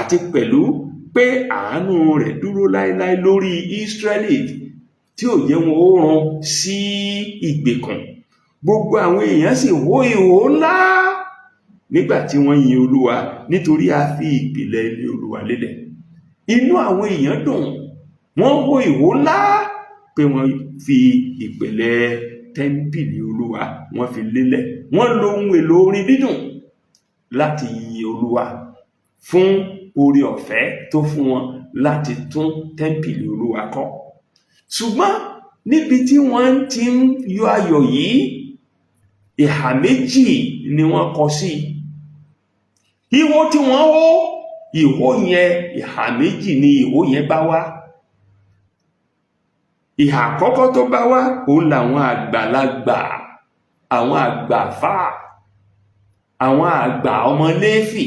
àti pẹ̀lú pé àánú rẹ̀ dúró láéláé lórí Ísírẹ́lì, tí ò jẹ́ wọn ó run sí ìgbèkùn. Gbogbo àwọn èèyàn sì hó ìhó ńlá nígbà tí wọ́n yin Olúwa, nítorí a fi ìpìlẹ̀ ilé Olúwa lélẹ̀. Inú àwọn èèyàn dùn, wọ́n hó ìhó ńlá pé wọ́n fi ìpìlẹ̀ tẹ́ḿpìlì Olúwa, wọ́n fi lélẹ̀. Wọ́n lo ohun èlò orin dídùn láti yin Olúwa fún oore ọ̀fẹ́ tó fún wọn láti tún tẹ́ḿpìlì Olúwa kọ́. Ṣùgbọ́n níbi tí wọ́n ti ń yọ ayọ̀ yìí, ìhà méjì ni wọ́n kọ sí. Ìhó tí wọ́n hó, ìhó yẹn, ìhà méjì ni ìhó yẹn bá wá. Ìhà àkọ́kọ́ tó bá wá, òun làwọn àgbàlagbà, àwọn àgbàfáà, àwọn àgbà ọmọ Léfì,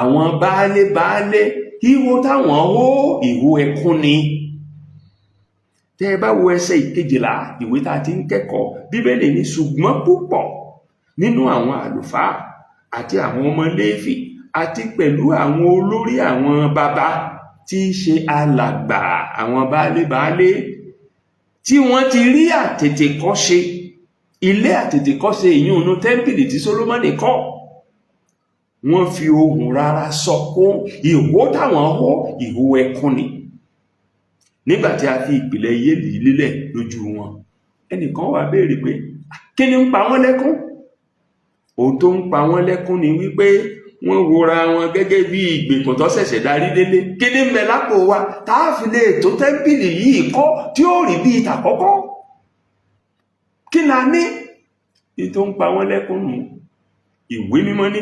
àwọn baálé baálé. Ìhó táwọn hó, ìhó ẹkún ni. Tẹ́ ẹ bá wo ẹsẹ̀ 12 ìwé tá a ti ń kẹ́kọ̀ọ́, Bíbélì ní, ṣùgbọ́n púpọ̀ nínú àwọn àlùfáà àti àwọn ọmọ Léfì àti pẹ̀lú àwọn olórí àwọn baba tí í ṣe alàgbà, àwọn baálé baálé tí wọ́n ti rí àtètèkọ́ṣe ilé àtètèkọ́ṣe ìyún inú tẹ́ḿpìlì tí Sólómọ́nì kọ́, wọ́n fi ohùn rárá sọkún. Ìhó táwọn hó, ìhó ẹkún ni, nígbà tí a fi ìpìlẹ̀ yéèlì lélẹ̀ lójú wọn. Ẹnìkan wá béèrè pé kí ni ń pa wọ́n lẹ́kún? Ohun tó ń pa wọ́n lẹ́kún ni wípé wọ́n wora wọn gẹ́gẹ́ bí ìgbèkùn tó ṣẹ̀ṣẹ̀ darí délé. Kí ni ń bẹ lápò wa tá a fi lè tó tẹ́ḿpìlì yìí kọ́ tí ó rí bí ìtàkọ́kọ́? Kí la ní? Ní tó ń pa wọ́n lẹ́kún nù. Ìwé mímọ́ ní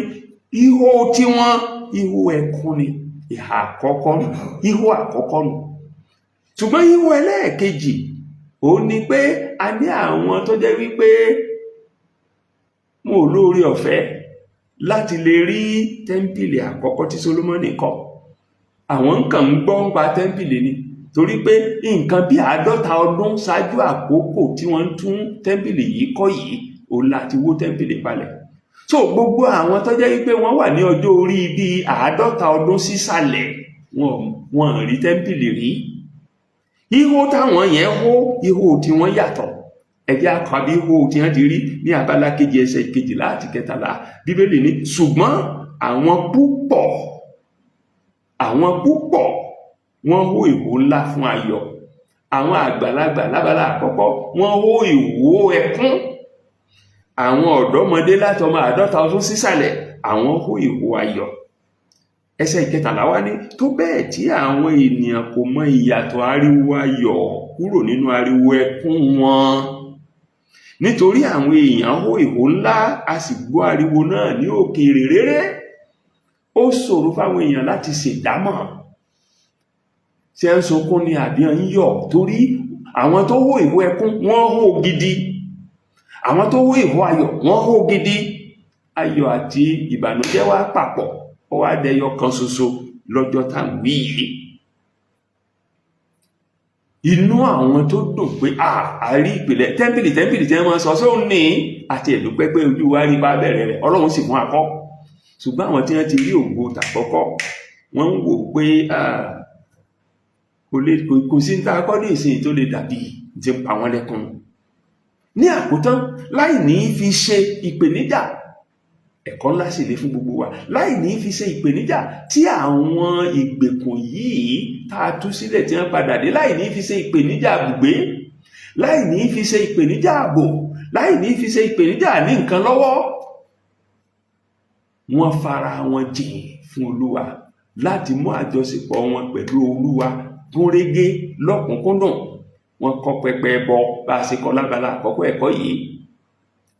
ihò tí wọ́n, ihò ẹkún ni, ìhà àkọ́kọ́ nù, ihò àkọ́kọ́ nù. Ṣùgbọ́n ihò ẹlẹ́ẹ̀kejì ó ní pé a ní àwọn tó jẹ́ wípé wọn ò lóore ọ̀fẹ́ láti lè rí tẹ́ḿpìlì àkọ́kọ́ tí Sólómọ́nì kọ́. Àwọn nǹkan ń gbọ́ ń pa tẹ́ḿpìlì ni, torí pé nǹkan bí 50 ọdún ṣáájú àkókò tí wọ́n ń tún tẹ́ḿpìlì yìí kọ́ yìí, òun láti wó tẹ́ḿpìlì palẹ̀. So gbogbo àwọn tó jẹ́ wípé wọ́n wà ní ọjọ́ orí bíi 50 ọdún sísàlẹ̀, wọn rí tẹ́ḿpìlì rí. Ihò táwọn yẹn hó, ihò tí wọ́n yàtọ̀. Ẹ jẹ́ á kà bí ihò tí wọ́n ti rí ní abala 2 ẹsẹ̀ 12 àti 13. Bíbélì ní, ṣùgbọ́n àwọn púpọ̀ wọ́n hó ìhó ńlá fún ayọ̀. Àwọn àgbàlagbà lábala àkọ́kọ́ wọ́n hó ìhó ẹkún. Àwọn ọ̀dọ́mọdé látọmọ 50 ọdún sísàlẹ̀, àwọn hó ìhó ayọ̀. Ẹsẹ̀ 13 wá ní, tó bẹ́ẹ̀ tí àwọn ènìyàn kò mọ ìyàtọ̀ ariwo ayọ̀ kúrò nínú ariwo ẹkún wọn, nítorí àwọn èèyàn hó ìhó ńlá, a sì gbọ́ ariwo náà ní òkèèrè réré. Ó ṣòro fáwọn èèyàn láti ṣèdámọ̀ ṣé ń sunkún ni àbí ń yọ̀, torí àwọn tó hó ìhó ẹkún wọ́n hó gidi, àwọn tó hó ìhó ayọ̀ wọ́n hó gidi. Ayọ̀ àti ìbànújẹ́ wá papọ̀, ó wá dẹyọ kan ṣoṣo lọ́jọ́ tá à ń wí yìí. Inú àwọn tó dùn pé a rí ìpìlẹ̀ tẹ́ḿpìlì tí wọ́n sọ sóun ní àti ẹ̀dúpẹ́ pé ojú wa rí bá bẹ̀rẹ̀ rẹ̀, Ọlọ́run sì fún akọ́. Ṣùgbọ́n àwọn tí wọ́n ti rí ògo tàkọ́kọ́, wọ́n ń wò pé kò sí ní tá a kọ́ ní ìsìn tó lè dàbí ti pa wọ́n lẹ́kún. Ní àkótán, láì ní fi ṣe ìpèníjà, ẹ̀kọ́ ńlá sì lè fún gbogbo wa, láì ní fi ṣe ìpèníjà tí àwọn ìgbèkùn yìí tá a tú sílẹ̀ tí wọ́n padà dé, láì ní fi ṣe ìpèníjà àbùgbé, láì ní fi ṣe ìpèníjà ààbò, láì ní fi ṣe ìpèníjà ní nǹkan lọ́wọ́, wọ́n fara wọn jìn fún Olúwa láti mú àjọṣepọ̀ wọn pẹ̀lú Olúwa gúnrégé lọ́kùnkúndùn. Wọ́n kọ́ pẹpẹ ẹbọ bá a ṣe kọ́ lábala àkọ́kọ́ ẹ̀kọ́ yìí.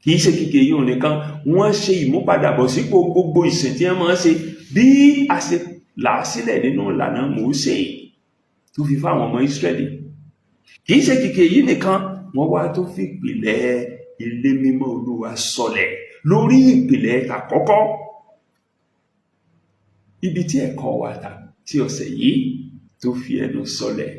Kì í ṣe kíkẹ́ yìí òun nìkan, wọ́n ṣe ìmúpadàbọ̀sípò gbogbo ìsìn tí wọ́n máa ń ṣe bí a ṣe là á sílẹ̀ nínú ìlànà Mósè tó fi fáwọn ọmọ Ísírẹ́lì. Kì í ṣe kíkẹ́ yìí nìkan, wọ́n wá tó fi ìpìlẹ̀ ilé mímọ́ Olúwa sọlẹ̀ lórí ìpìlẹ̀ àkọ́kọ́. Ibi tí ẹ̀kọ́ wa ta tí ọ̀sẹ̀ yìí tó fi ẹnu sọlẹ̀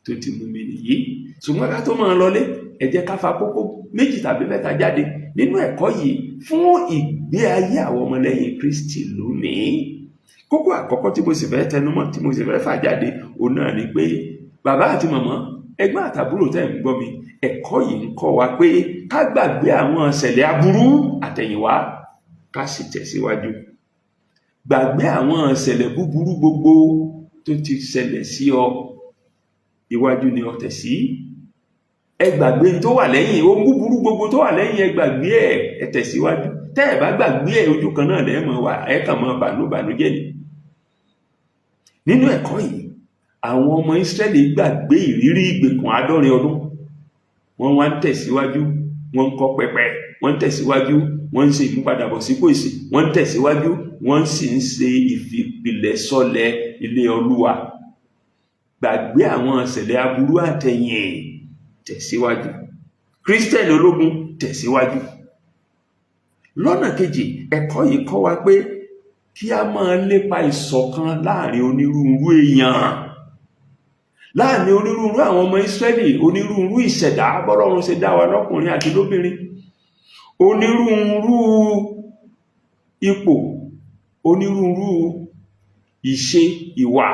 tó ti mú mi nìyí. Ṣùgbọ́n ká tó máa lọlé, ẹ jẹ́ ká fa kókó méjì tàbí mẹ́ta jáde nínú ẹ̀kọ́ yìí fún ìgbé ayé àwọn ọmọlẹ́yìn Kristi lónìí. Kókó àkọ́kọ́ tí mo sì fẹ́ tẹnumọ́, tí mo sì fẹ́ fà jáde, òun náà ni pé bàbá àti màmá, ẹ̀gbọ́n àtàbúrò tẹ́ ń gbọ́ mi, ẹ̀kọ́ yìí ń kọ́ wa pé ká gbàgbé àwọn ìṣẹ̀lẹ̀ aburú àtẹ̀yìnwá, ká sì tẹ̀síwájú. Gbàgbé àwọn ìṣẹ̀lẹ̀ búburú gbogbo tó ti ṣẹlẹ̀ sí ọ, iwájú ni ọ tẹ̀ sí. Ẹ gbàgbé tó wà lẹ́yìn, ohun búburú gbogbo tó wà lẹ́yìn, ẹ gbàgbé ẹ, ẹ tẹ̀síwájú. Tẹ́ ẹ bá gbàgbé ẹ, ojú kan náà lẹ́ẹ̀mọ̀ wà, ẹ kàn mọ́ bànújẹ́ ni. Nínú ẹ̀kọ́ yìí, àwọn ọmọ Ísírẹ́lì gbàgbé ìrírí ìgbèkùn 70 ọdún. Wọ́n wá ń tẹ̀síwájú, wọ́n ń kọ́ pẹpẹ, wọ́n ń tẹ̀síwájú, wọ́n ń ṣe ìmúpadàbọ̀sípò ìsìn, wọ́n ń tẹ̀síwájú, wọ́n sì ń ṣe ìfìpìlẹ̀sọlẹ̀ ilé Olúwa. Gbàgbé àwọn ìṣẹ̀lẹ̀ aburú àtẹ̀yìn, tẹ̀síwájú. Kírísítẹ́nì ológun, tẹ̀síwájú. Lọ́nà kejì, ẹ̀kọ́ yìí kọ́ wa pé kí a máa lépa ìṣọ̀kan láàrin onírúurú èèyàn, láàrin onírúurú àwọn ọmọ Ísírẹ́lì, onírúurú ìṣẹ̀dá bọ́lọ́run ṣe dá wa lọ́kùnrin àti lóbìnrin, onírúurú ipò, onírúurú ìṣe ìwà.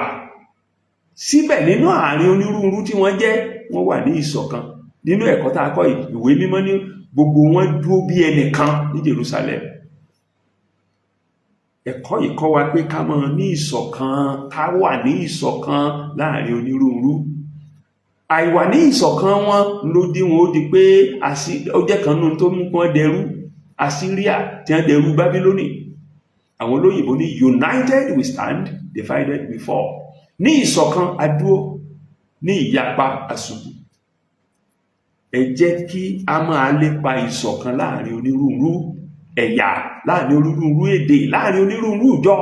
Síbẹ̀ nínú àárín onírúurú tí wọ́n jẹ́, wọ́n wà ní ìṣọ̀kan. Nínú ẹ̀kọ́ tá a kọ́ yìí, ìwé mímọ́ ní gbogbo wọn dúró bí ẹnìkan ní Jerusalem. Ẹ̀kọ́ yìí kọ́ wa pé ká máa ní ìṣọ̀kan, ká wà ní ìṣọ̀kan láàrin onírúurú. Àìwà ní ìṣọ̀kan wọn ló dí wọn ó di pé ó jẹ́ kan nínú tó mú kí wọ́n dẹrú Assyria tí wọ́n dẹrú Bábílónì. Àwọn olóyìnbó ní united we stand, divided we fall. Ní ìṣọ̀kan a dúró, ní ìyapa a ṣubú. Ẹ jẹ́ kí a máa lépa ìṣọ̀kan láàrin onírúurú ẹ̀yà, láàrin onírúurú èdè, láàrin onírúurú ìjọ.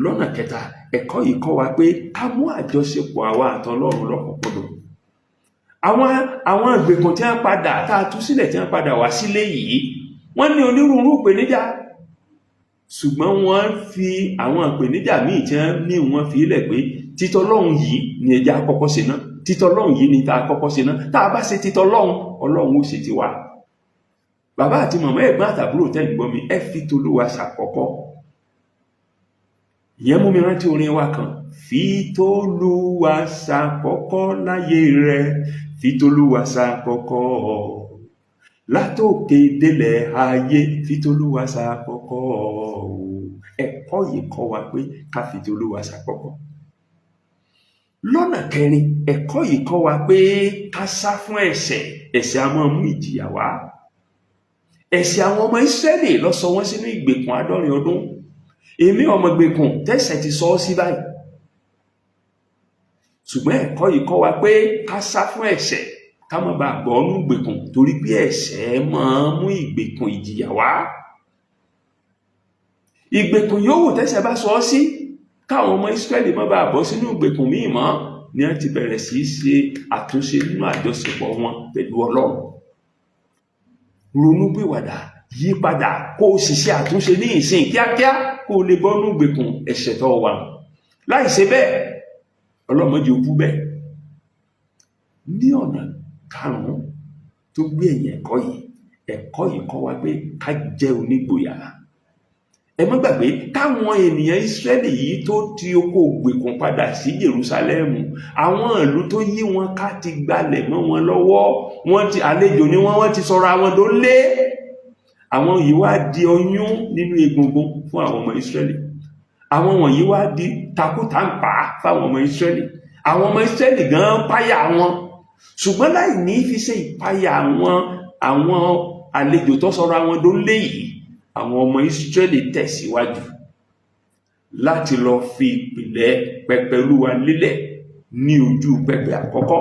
Lọ́nà kẹta, ẹ̀kọ́ yìí kọ́ wa pé ká mú àjọṣepọ̀ àwa àtọlọ́run lọ́kùnkúndùn. Àwọn ìgbèkùn tí wọ́n padà tá a tú sílẹ̀ tí wọ́n padà wá sílé yìí, wọ́n ní onírúurú ìpèníjà, ṣùgbọ́n wọ́n fi àwọn ìpèníjà míì tí wọ́n ní wọ́n fi lẹ̀ pé títọ́lọ́run yìí ni ẹja kọ́kọ́ ṣe náà, títọ́lọ́run yìí ni tá a kọ́kọ́ ṣe náà. Tá a bá ṣe títọ́lọ́run, Ọlọ́run ó ṣe tiwa. Bàbá àti màmá, ẹ̀gbọ́n àtàbúrò tẹ́ ń gbọ́ mi, ẹ fi tolúwa ṣàkọ́kọ́. Ìyẹn mú mi rántí orin wa kan: fi tolúwa ṣàkọ́kọ́ láyé rẹ, fi tolúwa ṣàkọ́kọ́, látòkè délẹ̀ ayé, fi tolúwa ṣàkọ́kọ́. Ẹ̀kọ́ yìí kọ́ wa pé ká fi tolúwa ṣàkọ́kọ́. Lọ́nà kẹrin, ẹ̀kọ́ yìí kọ́ wa pé ká sá fún ẹ̀ṣẹ̀. Ẹ̀ṣẹ̀ a máa mú ìjìyà wá. Ẹ̀ṣẹ̀ àwọn ọmọ Ísírẹ́lì ló sọ wọ́n sínú ìgbèkùn 70 ọdún. Èmi ọmọ ìgbèkùn tẹ́ṣẹ̀ ti sọ ọ́ sí báyìí. Ṣùgbọ́n ẹ̀kọ́ yìí kọ́ wa pé ká sá fún ẹ̀ṣẹ̀, ká má bàa bọ́ nínú ìgbèkùn, torí pé ẹ̀ṣẹ̀ máa mú ìgbèkùn ìjìyà wá. Ìgbèkùn yòówù tẹ́ṣẹ̀ bá sọ ọ́ sí, káwọn ọmọ Ísírẹ́lì má bàa bọ́ sínú ìgbèkùn míì mọ́ ni wọ́n ti bẹ̀rẹ̀ sí í ṣe àtúnṣe nínú àjọṣepọ̀ wọn pẹ̀lú Ọlọ́run. Ronúpìwàdà, yí padà, kó o sì ṣe àtúnṣe ní ìsìn kíákíá, kó o lè bọ́ nínú ìgbèkùn ẹ̀ṣẹ̀ tó wà. Láì ṣe bẹ́ẹ̀, ọlọ́mọdé ó kú bẹ́ẹ̀. Ní ọ̀nà karùn-ún tó gbé ẹ̀yìn ẹ̀kọ́ yìí, ẹ̀kọ́ yìí kọ́ wa pé ká jẹ́ onígboyà. Ẹ má gbàgbé káwọn ènìyàn Ísírẹ́lì yìí tó ti oko ìgbèkùn padà sí Jerúsálẹ́mù, àwọn ìlú tó yí wọn ká ti gbalẹ̀ mọ́ wọn lọ́wọ́. Wọ́n ti àlejò ni wọ́n, wọ́n ti sọra wọn ló lé. Àwọn yìí wá di ọyún nínú egungun fún àwọn ọmọ Ísírẹ́lì. Àwọn wọ̀nyí wá di takútàǹpà fáwọn ọmọ Ísírẹ́lì. Àwọn ọmọ Ísírẹ́lì gan páyà wọn, ṣùgbọ́n láì ní fi ṣe ìpáyà àwọn àlejò tó sọra wọn ló lé yìí, àwọn ọmọ Ísírẹ́lì tẹ̀síwájú. láti lọ fi ìpìlẹ̀ pẹpẹ Olúwa lélẹ̀ ní ojú pẹpẹ àkọ́kọ́,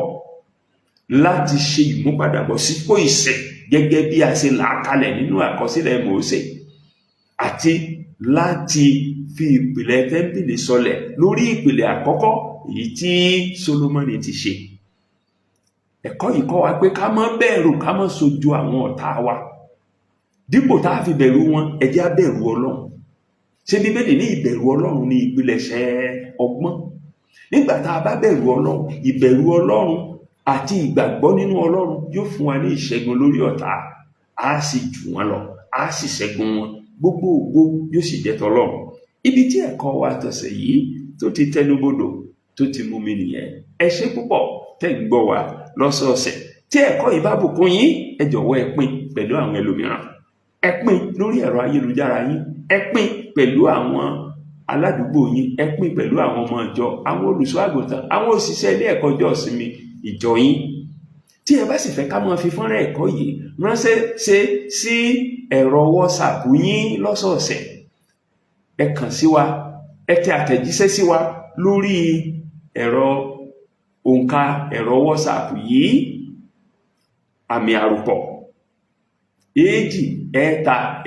láti ṣe ìmúpadàbọ̀sípò ìsìn gẹ́gẹ́ bí a ṣe là á kalẹ̀ nínú àkọsílẹ̀ Mósè, àti láti fi ìpìlẹ̀ tẹ́ḿpìlì sọlẹ̀ lórí ìpìlẹ̀ àkọ́kọ́ èyí tí Sólómọ́nì ti ṣe. Ẹ̀kọ́ yìí kọ́ wa pé ká má bẹ̀rù, ká má sojú àwọn ọ̀tá wa. Dípò tá a fi bẹ̀rù wọn, ẹ jẹ́ á bẹ̀rù Ọlọ́run. Ṣé Bíbélì ní ìbẹ̀rù Ọlọ́run ní ìpilẹ̀ṣẹ̀ ọgbọ́n? Nígbà tá a bá bẹ̀rù Ọlọ́run, ìbẹ̀rù Ọlọ́run àti ìgbàgbọ́ nínú Ọlọ́run yóò fún wa ní ìṣẹ́gun lórí ọ̀tá. Á sì jù wọ́n lọ, á sì ṣẹ́gun wọn, gbogbo ògo yóò sì jẹ́ tọlọ́run. Ibi tí ẹ̀kọ́ wa tọ̀sẹ̀ yìí tó ti tẹnubodò tó ti mú mi nìyẹn. Ẹ ṣé púpọ̀ tẹ́ ń gbọ́ wa lọ́sọ̀ọ̀sẹ̀. Tí ẹ̀kọ́ yìí bá bùkún yín, ẹ jọ̀wọ́ ẹ pín pẹ̀lú àwọn ẹlòmíràn. Ẹ pín lórí ẹ̀rọ ayélujára yín, ẹ pín pẹ̀lú àwọn aládùúgbò yín, ẹ pín pẹ̀lú àwọn ọmọ ìjọ, àwọn olùṣọ́ àgùntàn, àwọn òṣìṣẹ́ ilé ẹ̀kọ́ ọjọ́ ìsinmi ìjọ yín. Tí ẹ bá sì fẹ́ ká máa fi fọ́nrán ẹ̀kọ́ yìí ránṣẹ́ ṣe sí ẹ̀rọ WhatsApp yín lọ́sọ̀ọ̀sẹ̀, ẹ kàn sí wa, ẹ tẹ àtẹ̀jíṣẹ́ sí wa lórí ẹ̀rọ òǹkà ẹ̀rọ WhatsApp yìí: àmì àròpọ̀ 2 3 4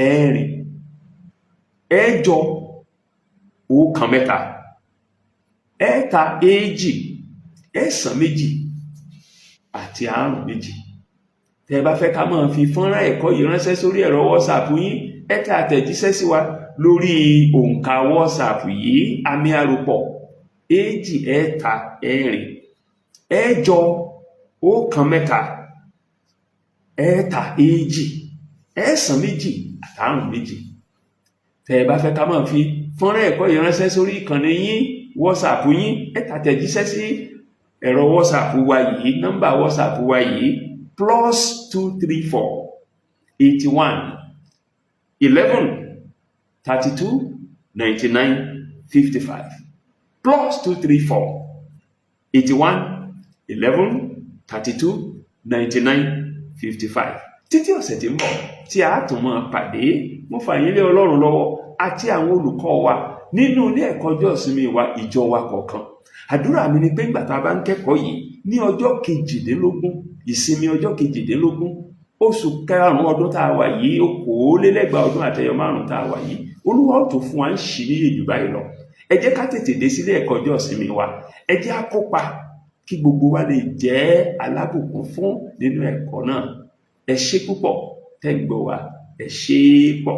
8 1 3 3 2 9 2 àti 5 2. Tẹ́ ẹ bá fẹ́ ká máa fi fọ́nrán ẹ̀kọ́ yìí ránṣẹ́ sórí ẹ̀rọ WhatsApp yín, ẹ tẹ àtẹ̀jíṣẹ́ sí wa lórí òǹkà WhatsApp yìí: àmì àròpọ̀ 2 3 4 8 1 3 3 2 9 2 àti 5 2. Tẹ́ ẹ bá fẹ́ ká máa fi fọ́nrán ẹ̀kọ́ yìí ránṣẹ́ sórí ìkànnì yín WhatsApp yín, ẹ tẹ àtẹ̀jíṣẹ́ sí ẹ̀rọ WhatsApp wa yìí, nọ́mbà WhatsApp wa yìí: +234 81 11 32 99 55, +234 81 11 32 99 55. Títí ọ̀sẹ̀ tí ń bọ̀ tí a tún máa pàdé, mo fà yín lé Ọlọ́run lọ́wọ́ àti àwọn olùkọ́ wa nínú ilé ẹ̀kọ́ ọjọ́ ìsinmi wa, ìjọ wa kọ̀ọ̀kan. Àdúrà mi ni pé nígbà tá a bá ń kẹ́kọ̀ọ́ yìí ní ọjọ́ 18, ìsinmi ọjọ́ 18 oṣù karùn-ún ọdún tá a wà yìí, 2025 tá a wà yìí, Olúwa ó tún fún wa ń ṣì níyè jù báyìí lọ. Ẹ jẹ́ ká tètè dé sílé ẹ̀kọ́ ọjọ́ ìsinmi wa. Ẹ jẹ́ á kópa kí gbogbo wa lè jẹ́ alábùkún fún nínú ẹ̀kọ́ náà. Ẹ ṣé púpọ̀ tẹ́ ń gbọ́ wa. Ẹ ṣé pọ̀.